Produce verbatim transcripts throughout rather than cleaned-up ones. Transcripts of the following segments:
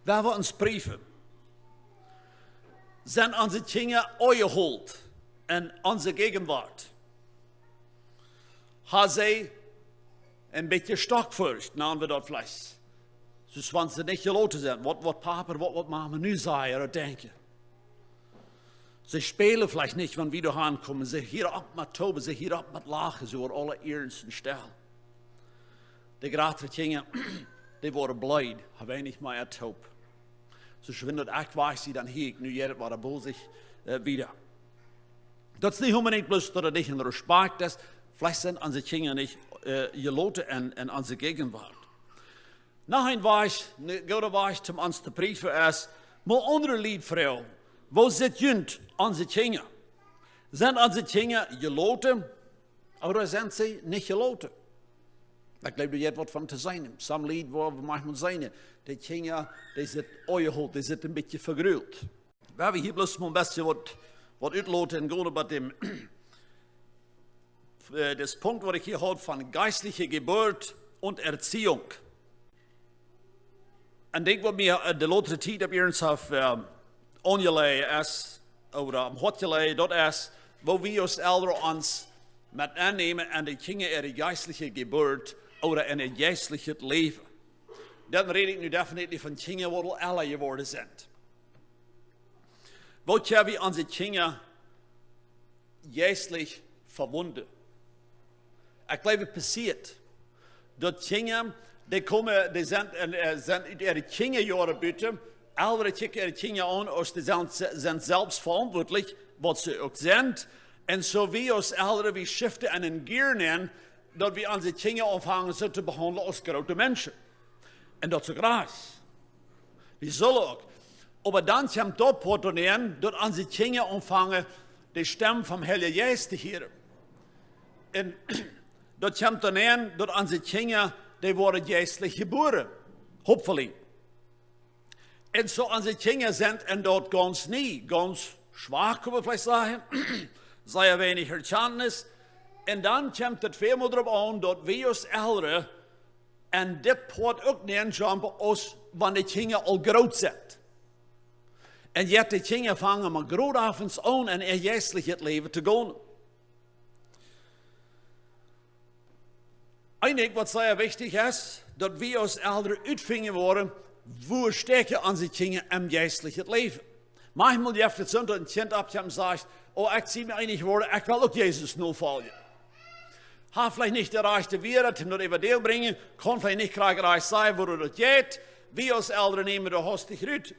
Woa wie ons priefen? Sent onse Kjinja aunjeholt en onse Jäajenwuat? Ha see een bät Stockfurcht, nanen wie daut veleicht? Soo aus wan see nich jeloten sent. Waut, waut Papa, waut, waut Mama nu sajen ooda denkjen. See spälen veleicht nich, wan wie doa aunkomen. See hieren opp met toben, see hieren opp met lachen, soo woat aules iernst un stell. De jratre Kjinja, dee woaren bleed, haben nich mea toop. Soo schwind daut ekj wajch sie, dan hia ekj nu jeit waut bosich, äh, wieda. Daut es nich onbedinjt bloos daut et nich een Respakjt es, veleicht sent onse Kjinja nich, äh, jeloten en, en onse Jäajenwuat. Noch een Wajch, een gooda Wajch om ons to priefen es, mau aundre Lied froagen: Woo sitt junt onse Kjinja? Sent onse Kjinja jeloten ooda sent see nich jeloten? Ekj jleew, doa jeit waut von to seenen. Some Lied, woo wie maunchmol seenen, de Kjinja, dee sent aunjeholt, dee sent een bät vejrult. Woa wie hia bloos mol een bät waut, waut utloten un gonen bie däm, äh, dis Punkt, waut ekj hia haud von jeistliche Jeburt un Erziehung. Een Dinkj, waut mie, äh, de latste Tiet opp iernst haft, äh, aunjelajcht es, ooda aum Hoat jelajcht, daut es, woo wie aus Elren ons met aunnämen en de Kjinja äare jeistliche Jeburt ooda en äa jeistlichet Läwen. Dan räd ekj nu definitely von Kjinja, waut aul ella jeworden sent. Woo kjenn wie onse Kjinja jeistlich vewunden? Ekj jleew, et passieet daut Kjinja, dee komen, dee sent, äh, sent ut äare Kjinjajoaren buten, Elren kjikjen äare Kjinja aun, aus dee sent, sent selfst veauntwuatlich, waut see uk sent. Un soo wie aus Elren, wie schiften en een gear nenn, daut wie onse Kjinja aunfangen soo to behaundlen aus groote Menschen. Un daut es uk rajcht. Wie sellen uk. Oba dan kjemt daut Poat doaraun, daut onse Kjinja aunfangen, de Stemm vom Heiljen Jeist to hieren. Un daut kjemt doaraun, daut onse Kjinja, dee woaren jeistlich jebuaren. Hopefully. Un soo onse Kjinja sent en daut gaunz nie, gaunz schwak, kjenn wie veleicht sajen. Sea weinich Erkjantnis. Un dan kjemt et väl mea doaropp aun, daut wie aus Elren en dit Poat uk nenn jumpen, aus wan de Kjinja aul groot sent. Un jeit de Kjinja fangen mau groot aun en aun en äa jeistlichet Läwen to gonen. Een Dinkj, waut sea wichtich es, daut wie aus Elren utfinjen woaren, woo stoakj onse Kjinja em jeistlichen Läwen. Maunchmol jeft et soo, daut een Kjint oppkjemt un sajcht: "Oh, ekj sie mie eenich jeworden, ekj well uk Jesus nofoljen." Haft veleicht nich de rajchte Wieed, om daut äwa to brinjen, kaun veleicht nich krakjt rajcht sajen, woo daut jeit. Wie aus Elren nämen daut hastich rut.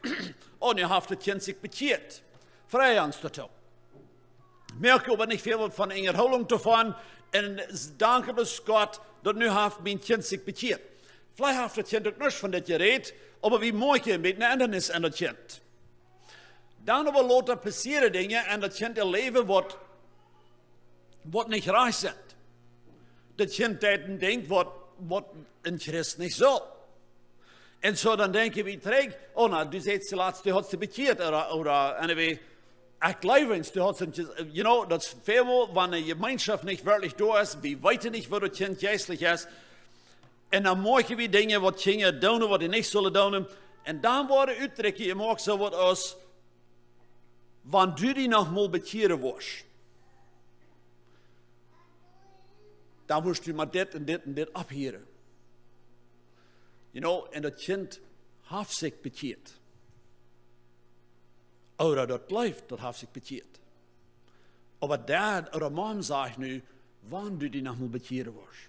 Un nu haft daut Kjint sikj bekjieet. Frei ons doatoo. Moakt oba nich väl von Unjahoolunk doavon. Un dankt bloos Gott, daut nu haft mien Kjint sikj bekjieet. Veleicht haft daut Kjint uk nuscht von dit jerät, oba wie moakjen een bät eene Endanis aun daut Kjint. Dan oba lota passieren Dinja en daut Kjint äa Läwen, waut, waut nich rajcht sent. Daut Kjint deit een Dinkj, waut, waut een Christ nich saul. Un soo dan denkj wie trigj: "Oh, na, du sätst latst, du hast die bekjieet, ooda, ooda, anyway, ekj jleew, du hast, you know, daut es väl mol, wan eene Jemeenschoft nich werkjlich doa es, wie weeten nich, woo daut Kjint jeistlich es." Un dan moakjen wie Dinja, waut Kjinja doonen, waut dee nich sullen doonen. Un dan woaren Utdrücke jemoakt, soo waut aus: "Wan du die noch mol bekjieren woascht, dan woascht du mau dit un dit un dit opphieren." You know, un daut Kjint haft sikj bekjieet. Ooda daut jleeft, daut haft sikj bekjieet. Oba Dad ooda Mom sajcht nu: "Wan du die noch mol bekjieren woascht."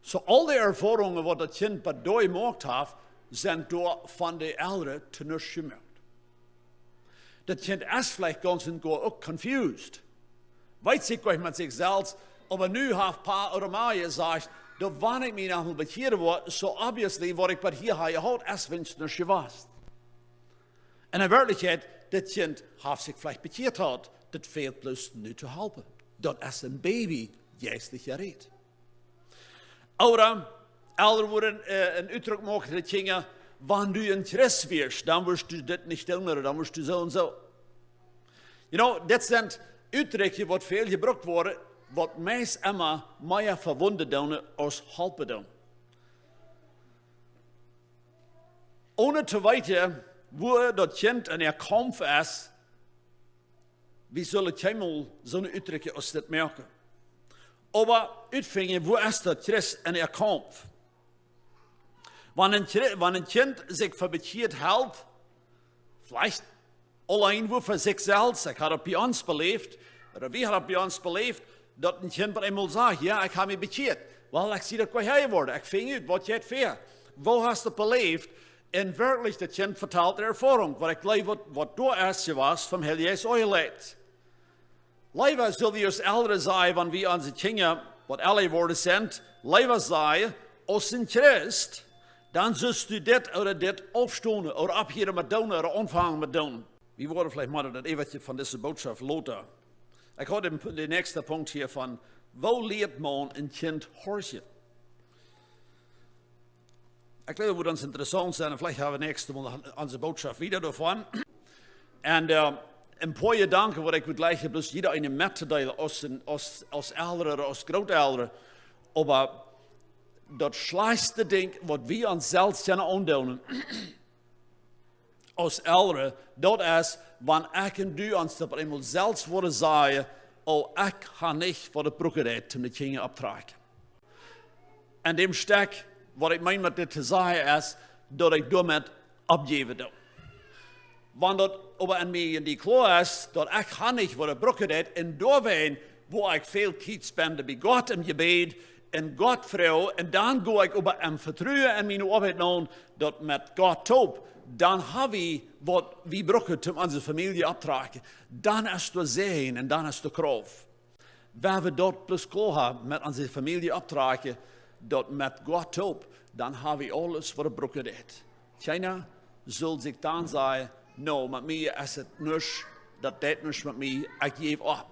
Soo, aul dee Erfoarungen, waut daut Kjint bat doa jemoakt haft, sent doa von de Elren to nuscht jemoakt. Daut Kjint es veleicht gaunz un goa uk confused. Weet sikj goanich met sikj selfst, oba nu haft Pa ooda Ma jesajcht, daut wan ekj mie noch mol bekjieren woa, soo obviously, waut ekj bat hia ha jehaut, es wiens nuscht jewast. Un en Werkjlichkjeit, daut Kjint haft sikj veleicht bekjieet jehaut, daut fält bloos nu to halpen. Daut es een Baby, jeistlich jerät. Ooda, Elren woaren, äh, een Utdruck moaken to de Kjinja: "Wan du een Christ woascht, dan woascht du dit nich doonen, ooda dan woascht du soo un soo." You know, dit sent Utdrücke, waut väl jebrukt woaren, waut meist emma mea vewunden doonen aus halpen doonen. Onen to weeten, wua daut Kjint en äa Kaumf es, wie sullen kjeenmol soone Utdruck aus dit moaken. Oba utfinjen, wua es daut Christ en äa Kaumf? Wan een Chri-, wan een Kjint sikj fa bekjieet helt, veleicht auleen wua fa sikj selfst, ekj hab daut bie ons beläft, ooda wie haben daut bie ons beläft, daut een Kjint opp eemol sajcht: "Jo, ekj hab mie bekjieet." "Well, ekj sie daut goa hia jeworden, ekj finj ut, waut jeit väa. Woo hast du daut beläft?" Un werkjlich, daut Kjint vetalt äare Erfoarunk, waut ekj jleew, waut, waut doa es jewast, vom Heiljen Jeist aunjeleet. Leewa sull wie aus Elren sajen, wan wie onse Kjinja, waut elre worden sent, leewa sajen, aus een Christ, dan sust du dit ooda dit aufstonen ooda opphieren met doonen ooda aunfangen met doonen. Wie woaren veleicht mol daut Äwaje von dise Bootschoft loten. Ekj hab dän, dän näakjsten Punkt hia von, woo lieet maun een Kjint horchen? Ekj jleew, daut woat ons interessaunt sennen, un veleicht haben wie näakjstet Mol onse Bootschoft wieda doavon. Un, äh, een poa Jedanken, waut ekj wudd jleichen, bloos jieda eenen mettodeelen, aus een, aus, aus Elren ooda aus Grootelren. Oba daut schlajchtste Dinkj, waut wie ons selfst kjennen aundoonen, aus Elren, daut es, wan ekj un du ons daut opp eemol selfst woaren sajen: "Oh, ekj hab nich, waut et brucken deit, om de Kjinja opptotrakjen." En däm Stekj, waut ekj meen met dit to sajen, es, daut ekj doamet oppjäwen doo. Wan daut oba en mie en die kloa es, daut ekj hab nich, waut et brucken deit, un doawäajen, woo ekj väl Tiet spend bie Gott em Jebäd, un Gott froag, un dan go ekj oba em Vetruen en miene Oabeit naun, daut met Gott toop, dan hab wie, waut wie brucken, om onse Famielje opptotrakjen. Dan es doa Säajen un dan es doa Krauft. Wan wie daut bloos kloa haben, met onse Famielje opptotrakjen, daut met Gott toop, dan hab wie aules, waut et brucken deit. Kjeena sull sikj dan sajen: "No, met mie es et nuscht, daut deit nuscht met mie, ekj jäw opp."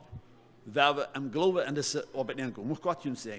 Wan wie em Gloowen en dise Oabeit nenkomen, mucht Gott junt säajnen.